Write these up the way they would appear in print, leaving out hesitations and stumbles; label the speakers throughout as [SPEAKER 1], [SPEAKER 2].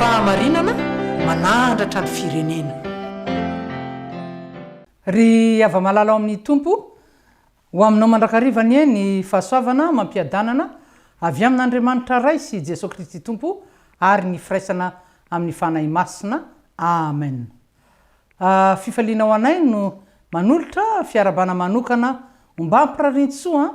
[SPEAKER 1] Fahamarinana manandratra ny firenena. Ry hava-malala ao amin'ny Tompo, ho aminao mandrakariva anie ny fahasoavana amam-piadanana avy amin'Andriamanitra Ray sy Jesoa Kristy Tompo ary ny firaisana amin'ny Fanahy Masina. Amen. Fifaliana ho anay no manolotra fiarahabana manokana ombam-pirariantsoa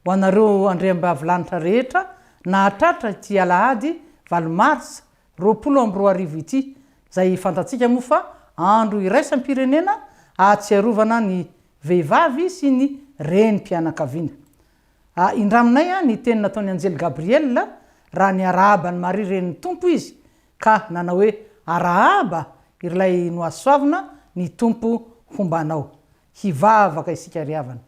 [SPEAKER 1] ho anareo andriambavilanitra rehetra nahatratra ity alahady valo marsa 2020 ity, izay fantatsika moa fa andro iraisam-pirenena ahatsiarovana ny vehivavy sy ny renim-pianakaviana. Indraminay ny teny nataon'ny anjely Gabriela raha niarahaba an'i Maria renin'ny Tompo izy ka nanao hoe, Arahaba irlay nohasoavina, ny Tompo homba anao. Hivavaka isika ry havana.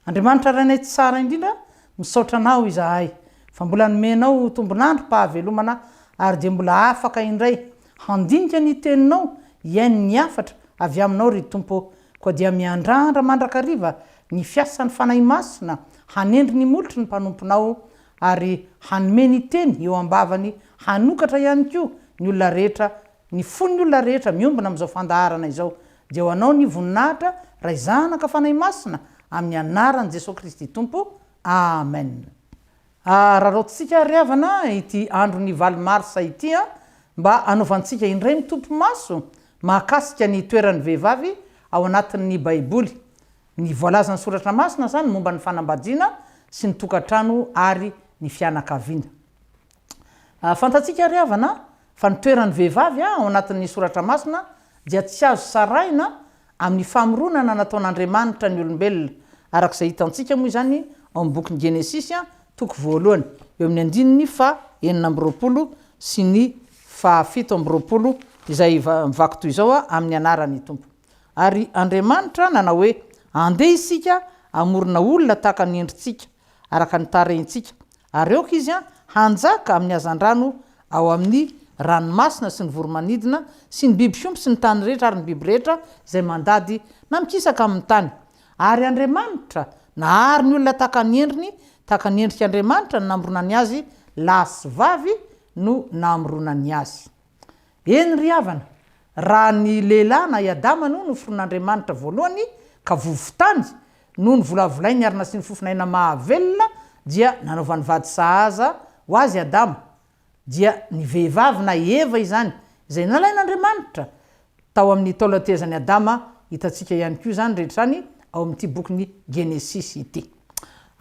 [SPEAKER 1] Andriamanitra Rainay tsara indrindra, misaotra Anao izahay fa mbola nomenao tombon'androm-pahavelomana ary dia mbola afaka indray handinika ny Teninao, hihaino ny hafatra avy Aminao ry Tompo ô. Koa dia miandrandra mandrakariva ny fiasan'ny Fanahy Masina hanendry ny molotry ny mpanomponao ary hanome ny Teny eo am-bavany hanokatra ihany koa ny olona rehetra Ny fon'ny olona rehetra miombona amin'izao fandaharana izao dia ho Anao ny voninahitra Ray Zanaka Fanahy Masina amin'ny anaran'i Jesoa Kristy Tompo Amen. Araraotintsika ry havana ity andron'ny valo marsa ity mba hanaovantsika indray mitopy maso mahakasika ny toeran'ny vehivavy ao anatin'ny Baiboly. Ny voalazan'ny Soratra Masina izany momba ny fanambadiana sy ny tokantrano ary ny fianakaviana. Fantatsika ry havana fa ny toeran'ny vehivavy ao anatin'ny Soratra Masina dia tsy azo sarahina amin'ny famoronana nataon'Andriamanitra ny olombelona, araka izay hitantsika moa izany ao amin'ny bokin'ny Genesisy toko voalohany, eo amin'ny andininy faha 26 sy ny faha 27 izay mivaky toy izao amin'ny anaran'ny Tompo. Ary Andriamanitra nanao hoe, Andeha isika hamorona olona tahaka ny endritsika, araka ny tarehintsika, ary aoka izy hanjaka amin'ny hazandrano ao amin'ny ranomasina sy ny voro-manidina sy ny biby fiompy sy ny tany rehetra ary ny biby rehetra izay mandady na mikisaka amin'ny tany. Ary Andriamanitra nahary ny olona tahaka ny endriny, tahaka ny endrik'Andriamanitra no namoronany azy, lahy sy vavy no namoronany azy. Eny ry havana, raha ny lehilahy na i Adama no noforon'Andriamanitra voalohany ka vovon-tany no novolavolainy ary nasiany fofon'aina mahavelona dia nanaovany vady sahaza ho azy Adama, dia ny vehivavy na i Eva izany, izay nalain'Andriamanitra tao amin'ny taolan-tehezan'i Adama, hitantsika ihany koa izany rehetra izany ao amin'ity bokin'ny Genesisy ity.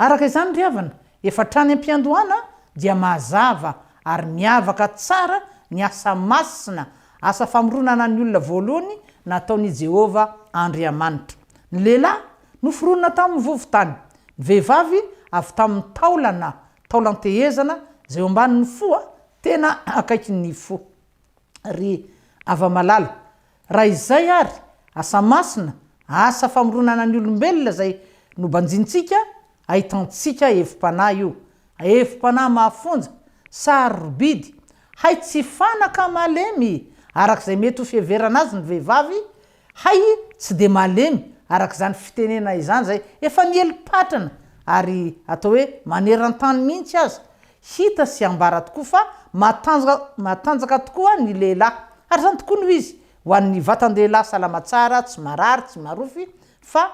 [SPEAKER 1] Araka izany ry havana, efa hatrany am-piandohana dia mazava ary miavaka tsara ny asa masina, asa famoronana ny olona voalohany nataon'i Jehovah Andriamanitra. Ny lehilahy noforonina tamin'ny vovo-tany, ny vehivavy avy tamin'ny taolana, taolan-tehezana izay eo ambanin'ny fo, tena akaikin'ny fo. Ry hava-malala, raha izay ary, asa masina, asa famoronana ny olombelona izay nobanjintsika, ahitantsika hevi-panahy io, hevi-panahy mahafonja, sarobidy, hay tsy fanaka malemy araka izay mety ho fiheverana azy ny vehivavy, hay tsy dia malemy araka izany fitenena izany izay efa miely patrana ary atao hoe maneran-tany mihitsy aza, hita sy ambara tokoa fa matanjaka matanjaka tokoa ny lehilahy ary izany tokoa no izy ho an'ny vatan-dehilahy salama tsara, tsy marary, tsy marofy fa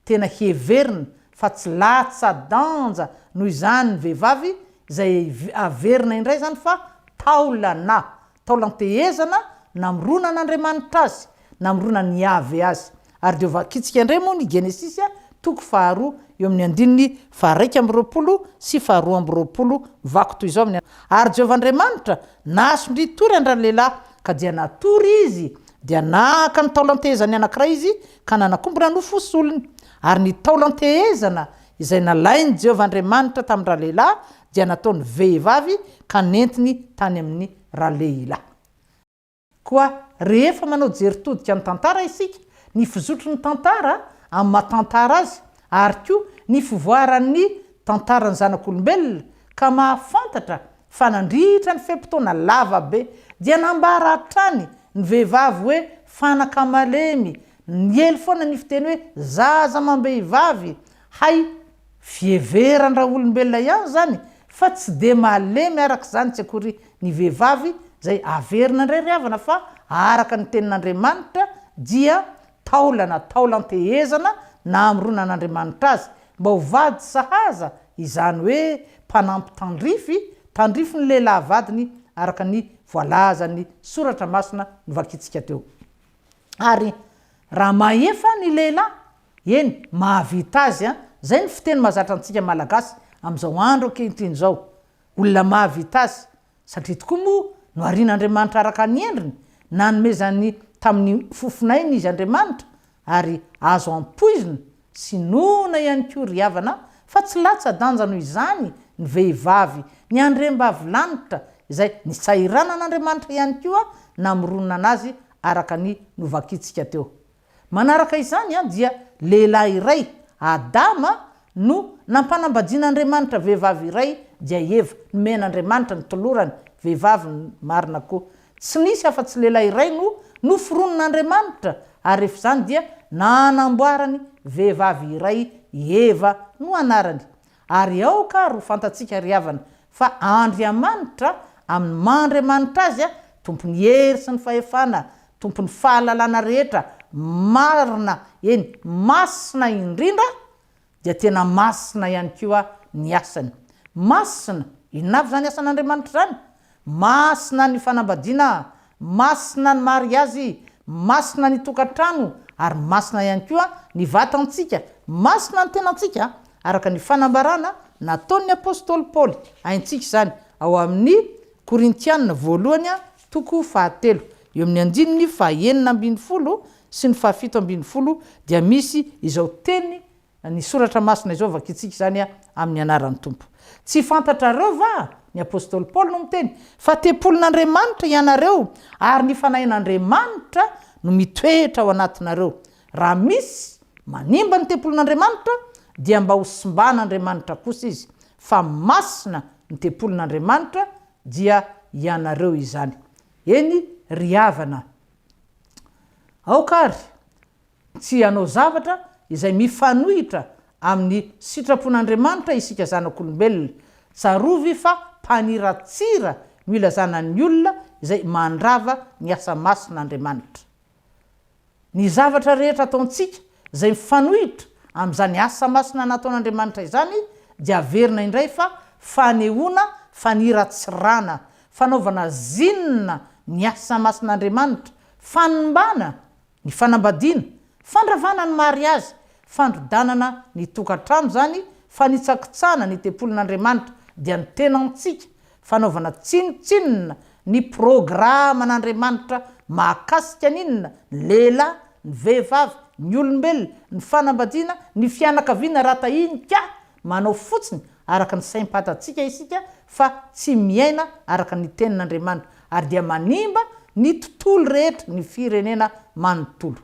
[SPEAKER 1] Tena heverina fa tsy latsa-danja noho izany ny vehivavy izay averina indray izany fa taolana, taolan-tehezana namoronan'Andriamanitra azy, namoronan'i Yahve azy. Ary dia hovakintsika indray moa ny Genesisy toko faharoa eo amin'ny andininy faha-21 sy faha-22 mivaky toy izao amin'ny Ary Jehovah Andriamanitra nasondritory an-dralehilahy ka dia natory izy, dia naka ny taolan-tehezany anankiray izy ka nanakombona nofo ho solony. Ary ny taolan-tehezana izay nalain'i Jehovah Andriamanitra tamin-dralehilahy dia nataony vehivavy ka nentiny tany amin'ny ralehilahy. Koa rehefa manao jery todika ny tantara isika, ny fizotry ny tantara amin'ny maha tantara azy, ary koa ny fivoaran'ny tantaran'ny zanak'olombelona ka mahafantatra fa nandritra ny fe-potoana lava be dia nambara hatrany ny vehivavy hoe fanaka malemy, niely foana ny fiteny hoe zaza amam-behivavy, hay fiheveran-draolombelona ihany izany fa tsy dia malemy araka izany tsy akory ny vehivavy. Izay averina indray ry havana fa araka ny tenin'Andriamanitra dia taolana, taolan-tehezana namoronan'Andriamanitra azy mba ho vady sahaza, izany hoe mpanampy tandrify, tandrify ny lehilahy vadiny araka ny voalazan'ny Soratra Masina novakintsika teo. Ary raha mahefa ny lehilahy, eny, mahavita azy an, izay ny fiteny mahazatra antsika Malagasy amin'izao andro ankehitriny izao, olona mahavita azy, satria tokoa moa noharian'Andriamanitra araka ny endriny, nanomezany tamin'ny fofon'ainy Izy Andriamanitra, ary azo ampoizina sy noana ihany koa ry havana fa tsy latsa-danja noho izany ny vehivavy, ny andriambavilanitra izay nisahiranan'Andriamanitra ihany koa namoronana azy araka ny novakintsika teo. Manaraka izany dia lehilahy iray, Adama, no nampanambadian'Andriamanitra vehivavy iray dia Eva, nomen'Andriamanitra, notolorany, vehivavy marina koa. Tsy nisy afa-tsy lehilahy iray no noforonin'Andriamanitra, ary rehefa izany dia nanamboarany vehivavy iray, i Eva no anarany. Ary aoka ary ho fantatsika ry havana, fa Andriamanitra, amin'ny maha Andriamanitra Azy, Tompon'ny hery sy ny fahefana, Tompon'ny fahalalana rehetra, marina, eny, masina indrindra, dia tena masina ihany koa ny asany. Masina, inona avy izany asan'Andriamanitra izany? Masina ny fanambadiana, masina ny mariazy, masina ny tokantrano, ary masina ihany koa ny vatantsika, masina ny tenantsika, araka ny fanambarana nataon'ny apostoly Paoly. Haintsika izany ao amin'ny Korintiana voalohany toko fahatelo, eo amin'ny andininy faha-16 sy ny faha-17 dia misy izao teny ny Soratra Masina izao, vakintsika izany amin'ny anaran'ny Tompo. Tsy fantatrareo va, ny apostoly Paoly no miteny, fa tempolin'Andriamanitra ianareo ary ny Fanahin'Andriamanitra no mitoetra ao anatinareo. Raha misy manimba ny tempolin'Andriamanitra dia mba ho simban'Andriamanitra kosa izy, fa masina ny tempolin'Andriamanitra dia ianareo izany. Eny ry havana, aoka àry tsy hanao zavatra izay mifanohitra amin'ny sitrapon'Andriamanitra isika zanak'olombelona. Tsarovy fa mpaniratsira no ilazana ny olona izay mandrava ny asa masin'Andriamanitra. Ny zavatra rehetra ataontsika izay mifanohitra amin'izany asa masina nataon'Andriamanitra izany dia averina indray fa fanehoana faniratsirana, fanaovana zinona ny asa masin'Andriamanitra, fanimbana ny fanambadiana, fandravana ny mariazy, fandrodanana ny tokantrano izany, fanitsakitsahana ny tempolin'Andriamanitra dia ny tenantsika, fanaovana tsinontsinona ny programan'Andriamanitra mahakasika ny inona? Ny lehilahy, ny vehivavy, ny olombelona, ny fanambadiana, ny fianakaviana raha tahiny ka manao fotsiny araka ny saim-patantsika isika fa tsy miaina araka ny tenin'Andriamanitra ary dia manimba ny tontolo rehetra, ny firenena manontolo.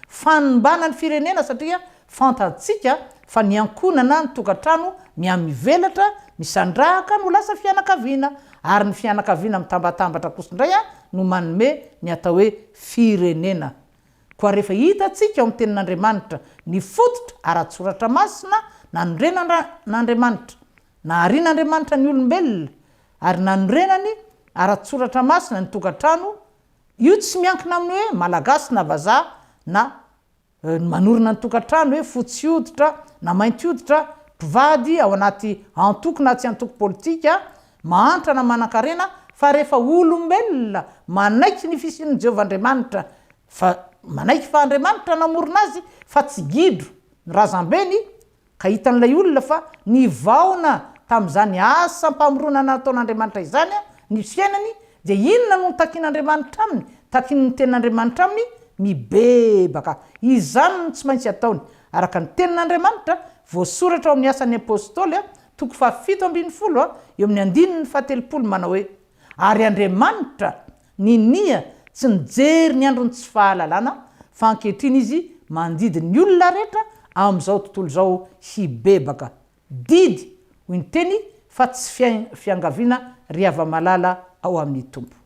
[SPEAKER 1] Fanimbana ny firenena satria fantantsika fa ny ankohonana, ny tokantrano mihamivelatra, misandrahaka no lasa fianakaviana ary ny fianakaviana mitambatambatra kosa indray no manome ny atao hoe firenena. Koa rehefa hitantsika ao amin'ny Tenin'Andriamanitra ny fototra ara-tsoratra masina nanorenan'Andriamanitra, naharian'Andriamanitra ny olombelona ary nanorenany ara-tsoratra masina ny tokantrano, io tsy miankina amin'ny hoe Malagasy na vazaha na ny manorina ny tokantrano hoe fotsy hoditra na mainty hoditra, mpivady ao anaty antoko na tsy antoko politika, mahantra na manankarena, fa rehefa olombelona manaiky ny fisian'i Jehovah Andriamanitra, fa manaiky fa Andriamanitra namorona azy fa tsy gidro ny razambeny, Ka hitan'ilay olona fa nivaona tamin'izany asam-pamoronana nataon'Andriamanitra izany ny fiainany, dia inona no takin'Andriamanitra aminy? Takin'ny Tenin'Andriamanitra aminy, mibebaka. Izany no tsy maintsy ataony. Araka ny Tenin'Andriamanitra, voasoratra ao amin'ny Asan'ny Apostoly, toko faha-17, eo amin'ny andininy faha-30, manao hoe, Ary Andriamanitra Ninia tsy nijery ny andron'ny tsy fahalalana fa ankehitriny izy mandidy ny olona rehetra amin'izao tontolo izao hibebaka. Didy, hoy ny teny, fa tsy fiangaviana ry hava-malala ao amin'ny Tompo.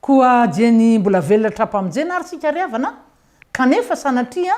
[SPEAKER 1] Koa dieny mbola velona tra-pamonjena ary isika ry havana, kanefa sanatria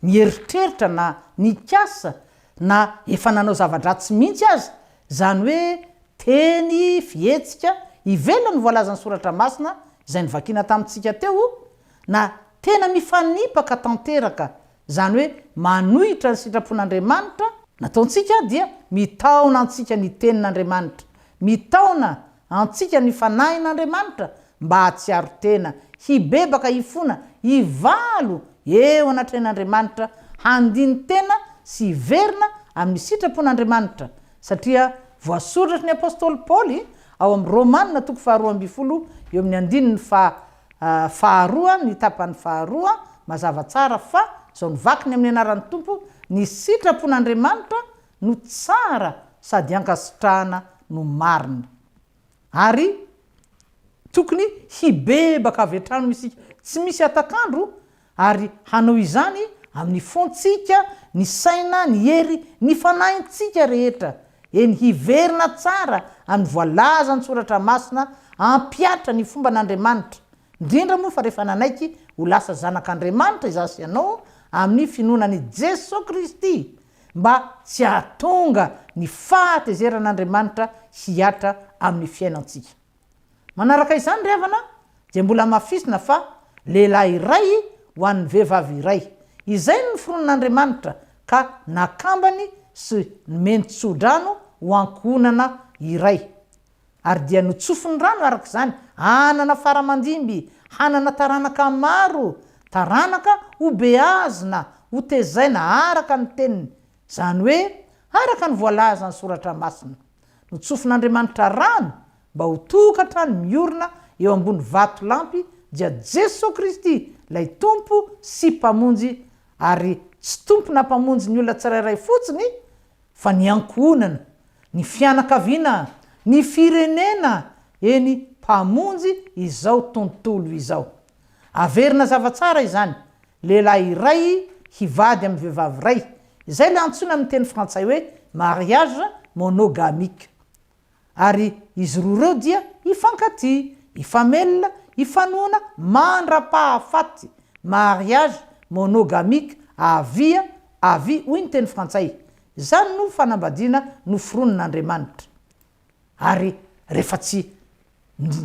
[SPEAKER 1] nieritreritra na nikasa na efa nanao zava-dratsy mihitsy aza, izany hoe teny, fihetsika, ivelan'ny voalazan'ny Soratra Masina izay novakiana tamintsika teo, na tena mifanipaka tanteraka, izany hoe manohitra ny sitrapon'Andriamanitra, nataontsika dia mitaona antsika ny Tenin'Andriamanitra, mitaona antsika ny Fanahin'Andriamanitra mba hahatsiaro tena, hibebaka, hifona, hivalo eo anatrehan'Andriamanitra, handini-tena sy hiverina amin'ny sitrapon'Andriamanitra, satria voasoratry ny apostoly Paoly ao amin'ny Romana toko faharoa ambinifolo eo amin'ny andininy faha faharoa ny tapany faharoa mazava tsara fa izao novakiny amin'ny anaran'ny Tompo, ny sitrapon'Andriamanitra no tsara sady ankasitrahana no marina. Ary tokony hibebaka avy hatrany isika, tsy misy hatak'andro, ary hanao izany amin'ny fontsika, ny saina, ny hery, ny fanahintsika rehetra, eny hiverina tsara amin'ny voalazan-tsoratra masina hampihatra ny fomban'Andriamanitra, indrindra moa fa rehefa nanaiky ho lasa zanak'Andriamanitra izaho sy ianao amin'ny finoana an'i Jesoa Kristy, mba tsy hahatonga ny fahatezeran'Andriamanitra hihatra amin'ny fiainantsika. Manaraka izany ry havana dia mbola hamafisina fa lehilahy iray ho an'ny vehivavy iray, izay no noforonin'Andriamanitra ka nakambany sy nomeny tso-drano ho ankohonana iray. Ary dia notsofiny rano araka izany, hanana fara aman-dimby, hanana taranaka maro, taranaka hobeazina, hotezaina araka ny teniny, izany hoe araka ny voalazan'ny Soratra Masina. Notsofin'Andriamanitra rano mba ho tokantrano miorina eo ambony vatolampy dia Jesoa Kristy, ilay Tompo sy Mpamonjy, ary tsy Tompo na Mpamonjy ny olona tsirairay fotsiny fa ny ankohonana, ny fianakaviana, ny firenena, eny Mpamonjy izao tontolo izao. Averina zava-tsara izany, lehilahy iray hivady amin'ny vehivavy iray, izay ilay antsoina amin'ny teny frantsay hoe mariage monogamique. Ary izy roa ireo dia hifankatia, hifamelona, hifanohana mandra-pahafaty, mariage monogamique à vie, à vie hoy ny teny frantsay. Izany no fanambadiana noforonin'Andriamanitra. Ary rehefa tsy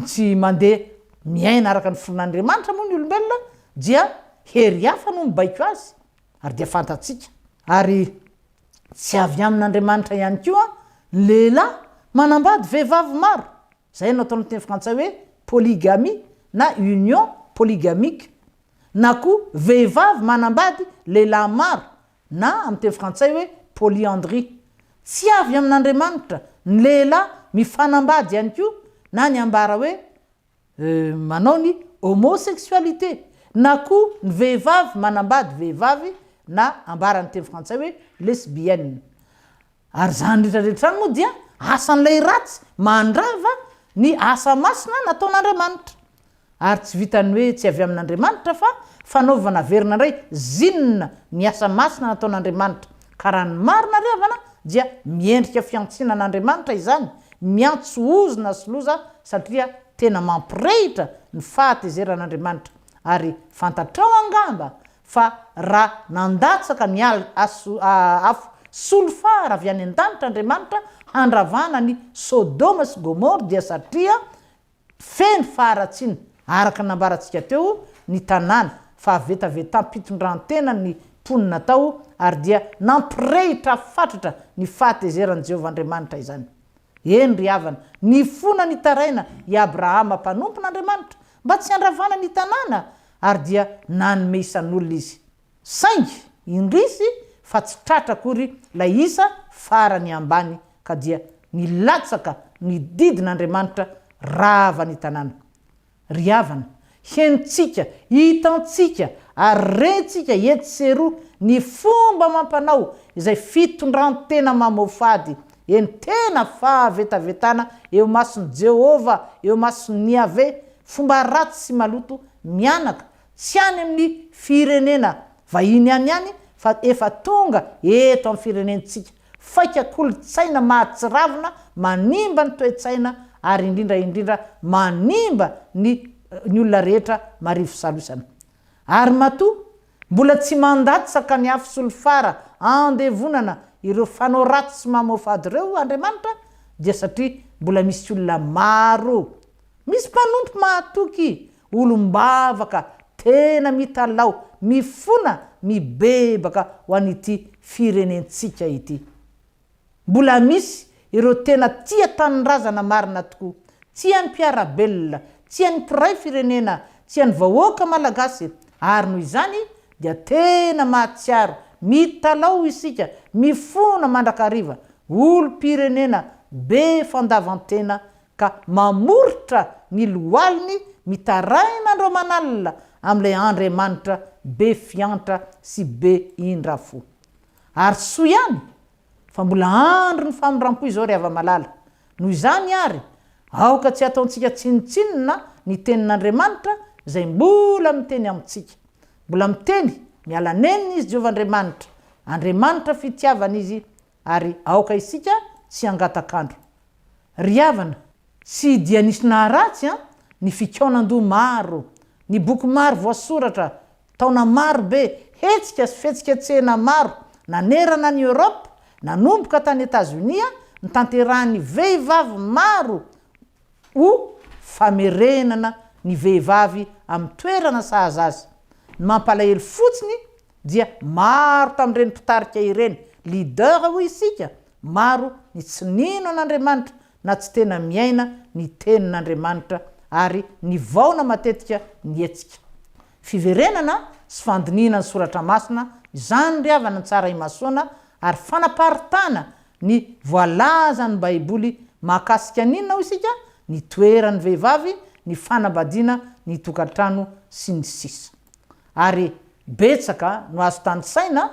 [SPEAKER 1] tsy mandeha miaina araka ny foron'Andriamanitra moa ny olombelona dia hery hafa no mibaiko azy, ary dia fantatsika. Ary tsy avy amin'Andriamanitra ihany koa ny lehilahy manambady vehivavy maro, izay no ataon'ny teny frantsay hoe polygamie na union polygamique, na koa vehivavy manambady lehilahy maro na amin'ny teny frantsay hoe polyandrie. Tsy avy amin'Andriamanitra ny lehilahy mifanambady ihany koa na ny ambara hoe manao ny homosexualité na koa ny vehivavy manambady vehivavy na ambaran'ny teny frantsay hoe lesbienne. Ary izany rehetra rehetra izany moa dia asan'ilay ratsy mandrava ny asa masina nataon'Andriamanitra. Ary tsy vitan'ny hoe tsy avy amin'Andriamanitra fa fanaovana averina indray zinona ny asa masina nataon'Andriamanitra. Ka raha ny marina ry havana dia miendrika fihantsiana an'Andriamanitra izany, miantso ozona sy loza satria tena mampirehitra ny fahatezeran'Andriamanitra. Ary fantatrao angamba fa raha nandatsaka ny afo solifara avy any an-danitra Andriamanitra handravana an'i Sodoma sy Gomoro dia satria feno faharatsiana, araka ny nambarantsika teo, ny tanàna, fahavetavetam-pitondran-tena ny mponina tao, ary dia nampirehitra fatratra ny fahatezeran'i Jehovah Andriamanitra izany. Eny, ry havana, nifona nitaraina i Abrahama mpanompon'Andriamanitra mba tsy handravana ny tanàna, ary dia nanome isan'olona izy. Saingy, indrisy fa tsy tratra akory ilay isa farany ambany ka dia nilatsaka ny didin'Andriamanitra rava ny tanàna. Ry havana, henontsika, hitantsika ary rentsika etsy sy eroa ny fomba amam-panao izay fitondran-tena mamoafady, eny tena fahavetavetana eo imason'i Jehovah, eo imason'i Yaveh, fomba ratsy sy maloto mianaka Tsy any amin'ny firenena vahiny any ihany fa efa tonga eto amin'ny firenentsika. Faika kolontsaina mahatsiravina manimba ny toe-tsaina ary indrindra indrindra manimba ny ny olona rehetra marivo salosana. Ary matoa mbola tsy mandatsaka ny afo solifara andevonana ireo fanao ratsy sy mamoafady ireo Andriamanitra dia satria mbola misy olona maro. Misy mpanompo mahatoky, olom-bavaka, tena mitalaho, mifona, mibebaka ho an'ity firenentsika ity. Mbola misy ireo tena tia tanindrazana marina tokoa, tia ny mpiara-belona, tia ny mpiray firenena, tia ny vahoaka malagasy ary noho izany dia tena mahatsiaro, mitalaho isika, mifona mandrakariva, olom-pirenena be fandavan-tena ka mamoritra ny lohaliny mitaraina andro aman'alina amin'ilay Andriamanitra be fiantra sy be indra-fo. Ary soa ihany fa mbola andron'ny famindram-po izao ry hava-malala. Noho izany àry, aoka tsy hataontsika tsinontsinona ny Tenin'Andriamanitra izay mbola miteny amintsika. Mbola miteny, miala nenina Izy Jehovah Andriamanitra. Andriamanitra fitiavana Izy, ary aoka isika tsy hangatak'andro. Ry havana, tsy dia nisy naharatsy an, ny fikaonan-doha maro, ny boky maro voasoratra, taona maro be, hetsika sy fihetsiketsehana maro nanerana an'i Europe, nanomboka tany Etazonia, notanterahin'ny vehivavy maro ho famerenana ny vehivavy amin'ny toerana sahaza azy. Ny mampalahelo fotsiny dia maro tamin'ireny mpitarika ireny, leader hoy isika, maro ny tsy nino an'Andriamanitra na tsy tena miaina ny tenin'Andriamanitra ary nivaona matetika ny hetsika. Fiverenana sy fandinihina ny soratra masina izany ry havana ny tsara imasoana ary fanaparitahana ny voalazan'ny baiboly mahakasika ny inona hoy isika? Ny toeran'ny vehivavy, ny fanambadiana, ny tokantrano sy ny sisa. Ary betsaka no azo tanisaina,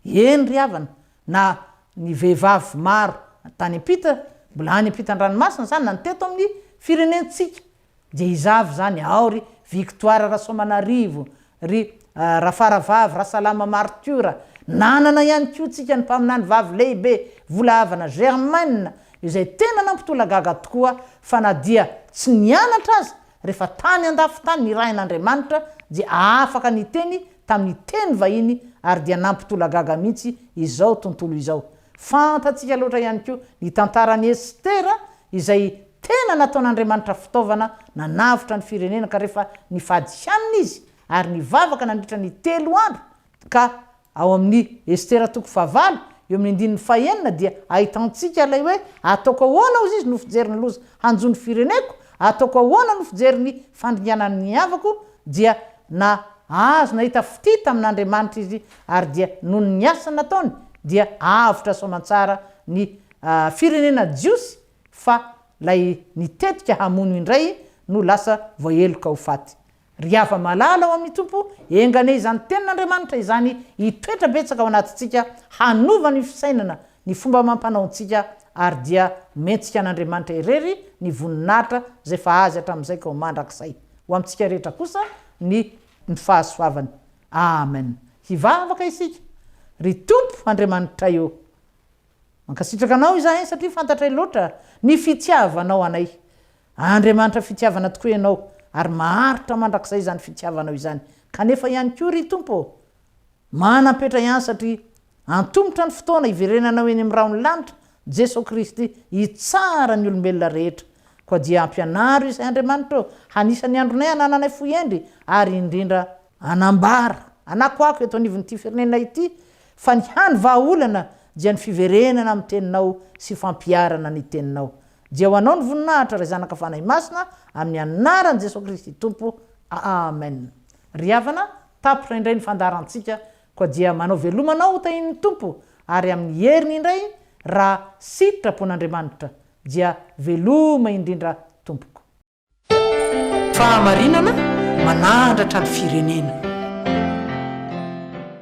[SPEAKER 1] eny ry havana, na ny vehivavy maro tany am-pita, mbola any am-pitan-dranomasina izany, na ny teto amin'ny firenentsika, dia iza avy izany, ao ry Victoire Rasoamanarivo, ry Rafaravavy Rasalama Martiora, nanana ihany koa tsika ny mpaminany vavy lehibe Volahavana Germaine, izay tena nampitolagaga tokoa fa na dia tsy nianatra aza Rehefa tany andafy tany nirahin'Andriamanitra dia afaka niteny tamin'ny teny vahiny ary dia nampitolagaga mihitsy izao tontolo izao. Fantatsika loatra ihany koa ny tantaran'i Estera izay tena nataon'Andriamanitra fitaovana nanavotra ny firenena ka rehefa nifady hanina izy ary nivavaka nandritra ny telo andro ka Ao amin'ny Estera toko fahavalo, eo amin'ny andininy fahenina dia ahitantsika ilay hoe, Ataoko ahoana, hozy izy, no fijery ny loza hanjo ny fireneko? Ataoko ahoana no fijery ny fandringanany ny havako? Dia nahazo nahita fitia tamin'Andriamanitra izy, ary dia noho ny asa nataony dia avotra soamantsara ny firenena jiosy, fa ilay nitetika hamono indray no lasa voaheloka ho faty. Ry hava-malala ao amin'ny Tompo, enga anie izany Tenin'Andriamanitra izany hitoetra betsaka ao anatintsika, hanova ny fisainana, ny fomba amam-panaontsika, ary dia omentsika an'Andriamanitra irery ny voninahitra izay efa Azy hatramin'izay ka ho mandrakizay. Ho amintsika rehetra kosa ny ny fahasoavany. Amen. Hivavaka isika. Ry Tompo Andriamanitray ô! Mankasitraka Anao izahay satria fantatray loatra ny fitiavanao anay. Andriamanitra fitiavana tokoa Ianao ary maharitra mandrakizay izany fitiavanao izany. Kanefa ihany koa ry Tompo ô, manam-petra ihany satria antomotra ny fotoana hiverenanao eny amin'ny rahon'ny lanitra, Jeso Kristy hitsara ny olombelona rehetra. Koa dia ampianaro izahay Andriamanitra ô, hanisa ny andronay hanananay fo hendry ary indrindra hanambara hanakoako eto anivon'ity firenena ity fa ny hany vahaolana dia ny fiverenana amin'ny Teninao sy fampiharana ny Teninao. Dia ho Anao ny voninahitra Ray Zanaka Fanahy Masina amin'ny anaran'i Jesoa Kristy Tompo Amen. Ry havana, tapitra indray ny fandaharantsika koa dia manao veloma anao ho tahian'ny Tompo ary amin'ny heriny indray raha sitrapon'Andriamanitra dia veloma indrindra tompoko. Fahamarinana manandratra ny firenena.